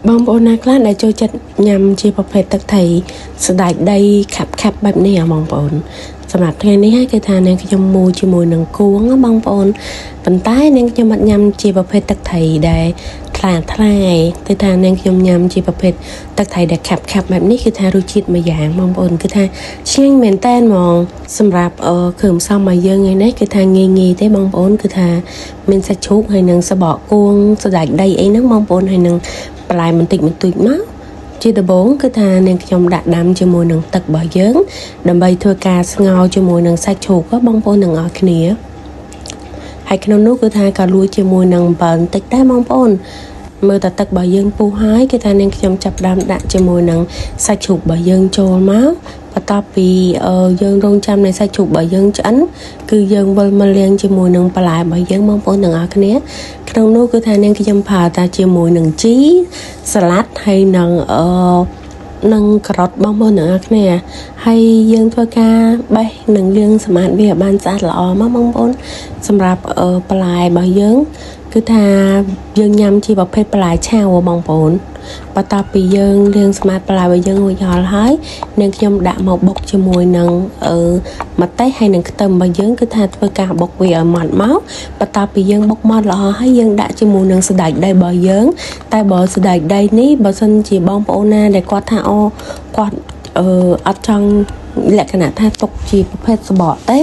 បងប្អូនណាខ្លះដែលចូលចិត្តញ៉ាំជាប្រភេទទឹកត្រីសណ្តែកដីខាប់ខាប់បែបនេះបងប្អូនសម្រាប់ថ្ងៃនេះគឺថានាងខ្ញុំមូជាមួយនឹងគួងបងប្អូនប៉ុន្តែនាងខ្ញុំអត់ញ៉ាំជាប្រភេទទឹកត្រីដែលថ្លាថ្លាគឺថានាងខ្ញុំញ៉ាំជាប្រភេទទឹកត្រីដែលខាប់ខាប់បែបនេះគឺថារសជាតិមួយយ៉ាងបងប្អូនគឺថាឆ្ងាញ់មែនតើហ្មងសម្រាប់គ្រឿងផ្សំរបស់យើងថ្ងៃនេះគឺថាងាយងាយទេបងប្អូនគឺថាមានសាច់ជ្រូកហើយនឹងសបកគួងសណ្តែកដីអីហ្នឹងបងប្អូនហើយនឹងបន្លែបន្តិចបន្តួចមកជាដំបូងគឺថានាងខ្ញុំដាក់ដាំជាមួយនឹងទឹករបស់យើងដើម្បីធ្វើការស្ងោរជាមួយនឹងសាច់ជ្រូកបងប្អូនទាំងអស់គ្នាហើយក្នុងនោះគឺថាក៏លួចជាមួយនឹងអំបិលបន្តិចដែរបងប្អូនមើលតែទឹករបស់យើងពុះហើយគឺថានាងខ្ញុំចាប់ផ្ដើមដាក់ជាមួយនឹងសាច់ជ្រូករបស់យើងចូលមកបន្ទាប់ពីយើងរងចាំនៃសាច់ជ្រូករបស់យើងឆ្អិនគឺយើងវិលមកលាងជាមួយនឹងបន្លែរបស់យើងបងប្អូនទាំងអស់គ្នាក្នុងនោះគឺថានាងខ្ញុំប្រើតាជាមួយនឹងជីសាឡាត់ហើយនឹងនឹងការ៉ុតបងប្អូនទាំងអស់គ្នាហើយយើងធ្វើការបេះនិងលាងសម្អាតវាឲ្យបានស្អាតល្អមកបងប្អូនសម្រាប់បន្លែរបស់យើងគឺថាយើងញ៉ាំជាប្រភេទបន្លែឆៅបងប្អូនបន្ទាប់ពីយើងលាងសម្អាតបន្លែរបស់យើងរួចរាល់ហើយនាងខ្ញុំដាក់មកបុកជាមួយនឹងម្ទេសហើយនឹងខ្ទឹមរបស់យើងគឺថាធ្វើការបុកវាឲ្យម៉ត់មកបន្ទាប់ពីយើងបុកម៉ត់ល្អហើយយើងដាក់ជាមួយនឹងសណ្តែកដីរបស់យើងតែបើសណ្តែកដីនេះបើសិនជាបងប្អូនណាដែលគាត់ថាអូគាត់អត់ចង់លក្ខណៈថាទុកជាប្រភេទសបកទេ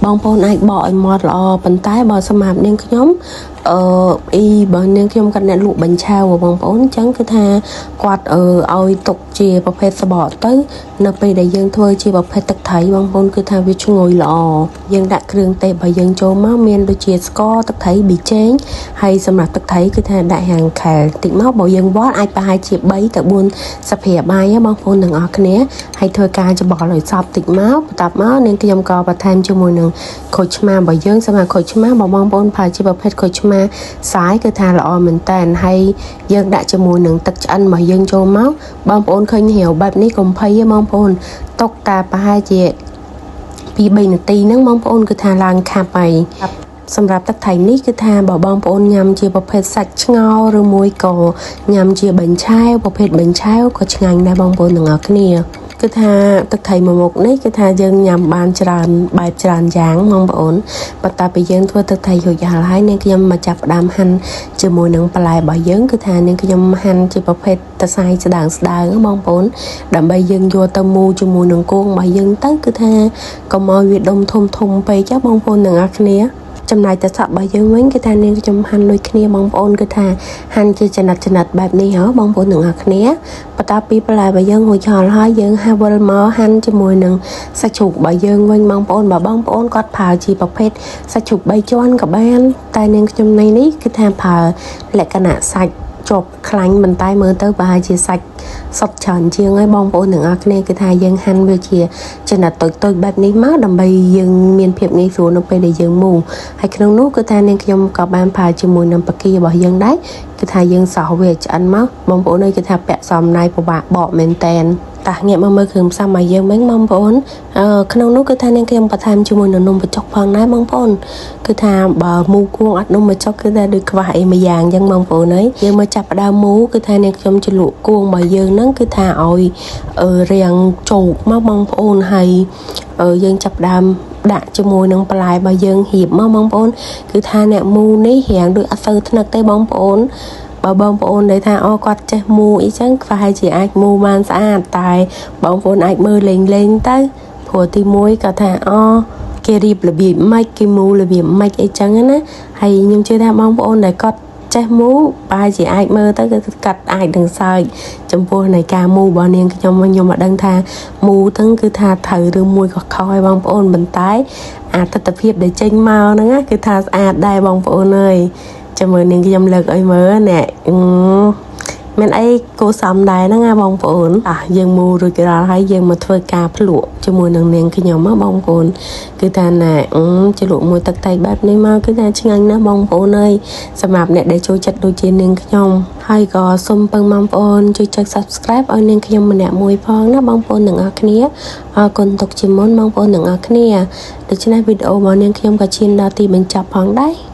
បងប្អូនអាចបកឲ្យម៉ត់ល្អប៉ុន្តែបើសម្រាប់នាងខ្ញុំអឺអ៊ីបើនាងខ្ញុំគាត់អ្នកលក់បញ្ឆៅបងប្អូនអញ្ចឹងគឺថាគាត់ឲ្យទុកជាប្រភេទសបកទៅនៅពេលដែលយើងធ្វើជាប្រភេទទឹកត្រីបងប្អូនគឺថាវាឈ្ងុយល្អយើងដាក់គ្រឿងទេសរបស់យើងចូលមកមានដូចជាស្ករទឹកត្រីប៊ីចេងហើយសម្រាប់ទឹកត្រីគឺថាដាក់ហាងខែលតិចមកបើយើងវាល់អាចប្រហែលជា3ទៅ4សភាបាយបងប្អូនទាំងអស់គ្នាហើយធ្វើការច្បល់ឲ្យសព្វតិចមកបន្ទាប់មកនាងខ្ញុំក៏បន្ថែមជាមួយនឹងក្រូចឆ្មារបស់យើងសម្រាប់ក្រូចឆ្មាបងប្អូនប្រើជាប្រភេទក្រូចឆ្មាសាយគឺថាល្អមែនតើហើយយើងដាក់ជាមួយនឹងទឹកឆ្អិនរបស់យើងចូលមកបងប្អូនឃើញរាវបែបនេះកុំភ័យទេបងប្អូនទុកតែប្រហែលជា2-3នាទីហ្នឹងបងប្អូនគឺថាឡើងខាប់ហើយសម្រាប់ទឹកត្រីនេះគឺថាបើបងប្អូនញ៉ាំជាប្រភេទសាច់ឆ្ងោឬមួយក៏ញ៉ាំជាបញ្ឆែវប្រភេទបញ្ឆែវក៏ឆ្ងាញ់ដែរបងប្អូនទាំងអស់គ្នាគឺថាទឹកត្រីមួយមុខនេះគឺថាយើងញ៉ាំបានច្រើនបែបច្រើនយ៉ាងបងប្អូនបន្ទាប់ពីយើងធ្វើទឹកត្រីរួចរាល់ហើយនាងខ្ញុំមកចាប់ផ្ដើមហាន់ជាមួយនឹងបន្លែរបស់យើងគឺថានាងខ្ញុំហាន់ជាប្រភេទតសៃស្ដើងស្ដើងបងប្អូនដើម្បីយើងយកទៅមូជាមួយនឹងគងរបស់យើងទៅគឺថាកុំឲ្យវាដុំធំធំពេកចាបងប្អូនទាំងអស់គ្នាចំណែកតសក់របស់យើងវិញគឺថានាងខ្ញុំហាន់ដូចគ្នាបងប្អូនគឺថាហាន់ជាចំណិតចំណិតបែបនេះហ៎បងប្អូនទាំងអស់គ្នាបន្ទាប់ពីបន្លែរបស់យើងរួចរាល់ហើយយើងហាវិលមកហាន់ជាមួយនឹងសាច់ជ្រូករបស់យើងវិញបងប្អូនបើបងប្អូនគាត់ប្រើជាប្រភេទសាច់ជ្រូក3ជាន់ក៏បានតែនាងខ្ញុំនៃនេះគឺថាប្រើលក្ខណៈសាច់ជាប់ខ្លាញ់មិនតែមើលទៅប្រហែលជាសាច់សុតច្រើនជាងហើយបងប្អូនទាំងអស់គ្នាគឺថាយើងហាន់វាជាចំណិតតូចៗបែបនេះមកដើម្បីយើងមានភាពងាយស្រួលនៅពេលដែលយើងមូហើយក្នុងនោះគឺថានាងខ្ញុំក៏បានប្រើជាមួយនឹងបការបស់យើងដែរគឺថាយើងសោះវាឆ្អិនមកបងប្អូនអើយគឺថាពាក់សំណៃពិបាកបកមែនតែនតាងាកមកមើលគ្រឿងផ្សំរបស់យើងវិញបងប្អូនក្នុងនោះគឺថានាងខ្ញុំបន្ថែមជាមួយនឹងនំបញ្ចុកផងដែរបងប្អូនគឺថាបើមូគួងអត់នំបញ្ចុកគឺថាដូចខ្វះអីមួយយ៉ាងអញ្ចឹងបងប្អូនអើយយើងមកចាប់ផ្ដើមមូគឺថានាងខ្ញុំជ្រលក់គួងរបស់យើងហ្នឹងគឺថាឲ្យរាងជោកមកបងប្អូនហើយយើងចាប់ផ្ដើមដាក់ជាមួយនឹងបន្លែរបស់យើងរៀបមកបងប្អូនគឺថាអ្នកមូនេះរាងដូចអត់សូវថ្នឹកទេបងប្អូនបើបងប្អូនដែលថាអូគាត់ចេះមូអីចឹងប្រហែលជាអាចមូបានស្អាតតែបងប្អូនអាចមើលលេងលេងទៅព្រោះទី1ក៏ថាអូគេរៀបរបៀបម៉េចគេមូរបៀបម៉េចអីចឹងណាហើយខ្ញុំជឿថាបងប្អូនដែលគាត់ចេះមូប្រហែលជាអាចមើលទៅគឺកាត់អាចនឹងសើចចំពោះនៃការមូរបស់នាងខ្ញុំខ្ញុំមិនដឹងថាមូទាំងគឺថាត្រូវឬមួយក៏ខុសហើយបងប្អូនប៉ុន្តែអាទិដ្ឋភាពដែលចេញមកហ្នឹងណាគឺថាស្អាតដែរបងប្អូនអើយចាំមើលនាងខ្ញុំលើកឲ្យមើលណែមានអីគួរសមដែរហ្នឹងណាបងប្អូនអះយើងមូរួចរាល់ហើយយើងមកធ្វើការភ្លក់ជាមួយនឹងនាងខ្ញុំណាបងប្អូនគឺថាណែជ្រលក់មួយទឹកត្រីបែបនេះមកគឺថាឆ្ងាញ់ណាស់បងប្អូនអើយសម្រាប់អ្នកដែលចូលចិត្តដូចជានាងខ្ញុំហើយក៏សូមពឹងបងប្អូនជួយចុច Subscribe ឲ្យនាងខ្ញុំម្នាក់មួយផងណាបងប្អូនទាំងអស់គ្នាអរគុណទុកជាមុនបងប្អូនទាំងអស់គ្នាដូច្នេះវីដេអូរបស់នាងខ្ញុំក៏ឈានដល់ទីបញ្ចប់ផងដែរ